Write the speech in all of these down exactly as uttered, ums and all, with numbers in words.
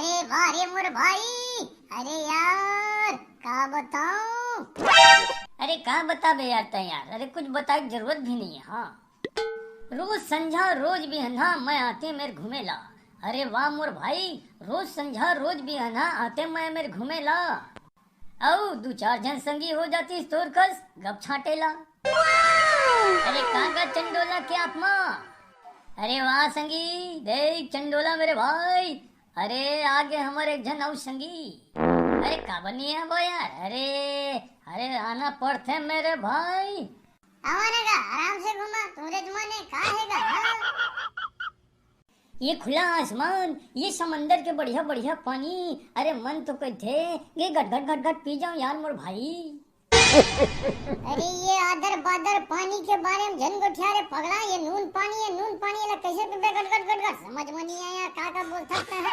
अरे वाह रे मोर भाई, अरे यार, का बताऊं? अरे का बताबे यार तैं यार, अरे कुछ बताए के जरूरत भी नहीं है। हाँ, रोज संझा रोज बिहन्हा मैं आते मेर घूमे ला। अरे वाह मोर भाई, रोज संझा रोज बिहन्हा आते मैं मेर घूमे ला। अउ दू चार झन संगी हो जातिस तोर कस गप छाटे ला। अरे का गा चंडोला के आत्मा? अरे वाह संगी, देख चंडोला मेरे भाई, अरे आगे हमर एक झन अउ संगी। अरे का बनी है वो यार? अरे, अरे आना पड़थे मेरे भाई। आवा ना गा, आराम से घूमा, तू रे जमाने का है गा, हाँ? ये खुला आसमान, ये समंदर के बढ़िया बढ़िया पानी, अरे मन तो कहथे ये गट गट गट गट पी जाऊं यार मोर भाई। अरे ये आदर बादर पानी के बारे में झन गोठिया रे पगला, ये नून पानी है, नून पानी ला कैसे पीबे गट गट गट गट, समझ में नहीं आया का का बोलथस तैं।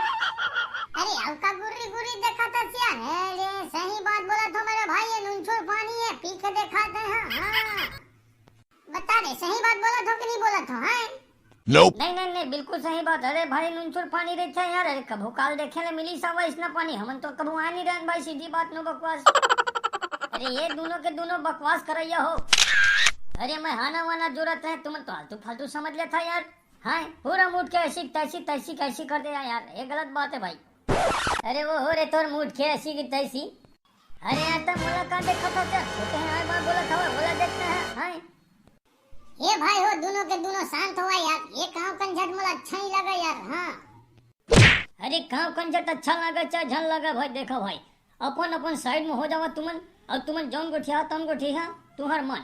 अरे अउ का गुर्री गुर्री देखाथस यार, अरे सही बात बोलत हो मेरे भाई, ये नूनछोर पानी है, पी के देखाथस। हाँ, हाँ। बता दे, सही बात बोलत हो कि नहीं बोलत हो, हैं? Nope. नहीं, नहीं, नहीं, बिल्कुल सही बात। अरे भाई, नूनछोर पानी रहिथे यार। अरे कभू काल देखे ले मिलिस हवय अइसना पानी, हमन तो कभू आए नहीं रहेन भाई, सीधी बात, no बकवास। अरे ये दूनों के दूनों बकवास करइया हो। अरे मैं हाना वाना जोरत रहे, तुमन तो आलतू फालतू समझ लेथा यार। हाँ, पूरा मूड के ऐसी तैसी, तैसी कैसी कर दे यार, ये गलत बात है भाई। अरे वो हो रे तोर मूड के ऐसी की तैसी। अरे यार, तब मोला का देखत हो? चल, छोटे हैं, आए बार बोलत हवा, बोला देखते हैं, हाँ। ए भाई हो, दूनों के दूनों शांत होवा यार, ये कांव कंझट मोला अच्छा नहीं लगा यार, हाँ। अरे कांव कंझट अच्छा लगा चाहे झन लगा भाई, देखा भाई, अपन अपन side में हो जावा तुमन, अउ तुमन जौन गोठिया तौन गोठिया, तुहर मन।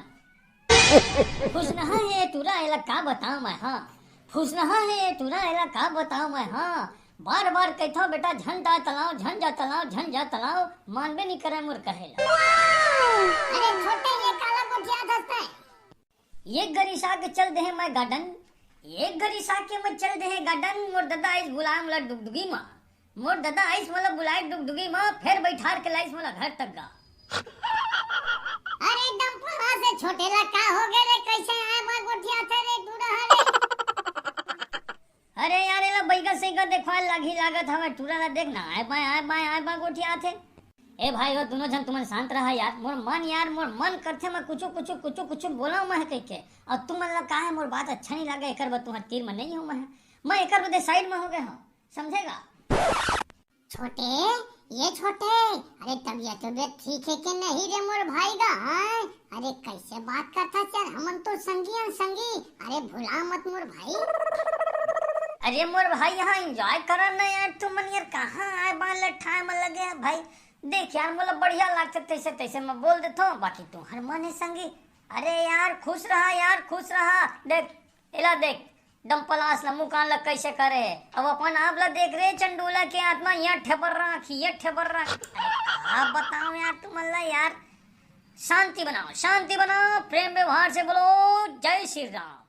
फुसनहा हे टूरा, एला का बताओं मैं, हाँ। फुसनहा हे टूरा, एला का बताओं मैं, हाँ। बार बार कहथव बेटा, झन जा तलाव, झन जा तलाव, झन जा तलाव, मानबे नहीं करे मोर कहे ला। अरे छोटे, ये काला गोठियाथस तैं? एक घरी सा के चल देहे मैं garden, एक घरी सा के मैं चल देहे garden, मोर ददा आइस बुलाए मोला डुगडुगी मा। मोर ददा आइस मोला बुलाए डुगडुगी मा, फेर बैठार के लाइस मोला घर तक गा। अरे डम्पल से छोटे ला का हो गए रे, कैसे आए बार गोठियाथे रे टूरा रे? अरे यार, एला बइगा सइगा देखवाए लागही लागत हवय, टूरा ला देख ना, आए बाय, आए बाय, आए बाय गोठियाथे। ए भाई हो, दूनों झन तुमन शांत रहा यार, मोर मन यार, मोर मन करथे मैं कुछु, कुछु, कुछु, कुछु बोलव मैं कहिके, अउ तुमन ला का हे मोर बात अच्छा नहीं लागे, एकर बर तुहर तीर में नहीं हूँ मैं, मैं एकर बदे side में हो गए हूँ, समझे गा? छोटे, ये छोटे, अरे तबीयत तबीयत ठीक है कि नहीं रे मोर भाई गा, हैं? अरे कैसे बात करथस यार, हमन तो संगी हन संगी, अरे भुला मत मोर भाई। अरे मोर भाई, यहाँ enjoy करा ना यार, तुमन यार कहाँ आए बार लठाए में लगे हैं भाई। देख यार, मोला बढ़िया लागथे तैसे तैसे मैं बोल देथव, बाकी तुहर मन है संगी। अरे यार खुश रहा यार, खुश रहा। देख, एला देख, डम्पलास ला, मुकान ला कैसे करे हे। अब अपन आप ला देख रे चंडोला के आत्मा, यहाँ ठेबर राख, ये ठेबर राख। अरे का बताओ यार तुमन ला यार। शांति बनाओ, शांति बनाओ, प्रेम व्यवहार से बोलो, जय श्री राम।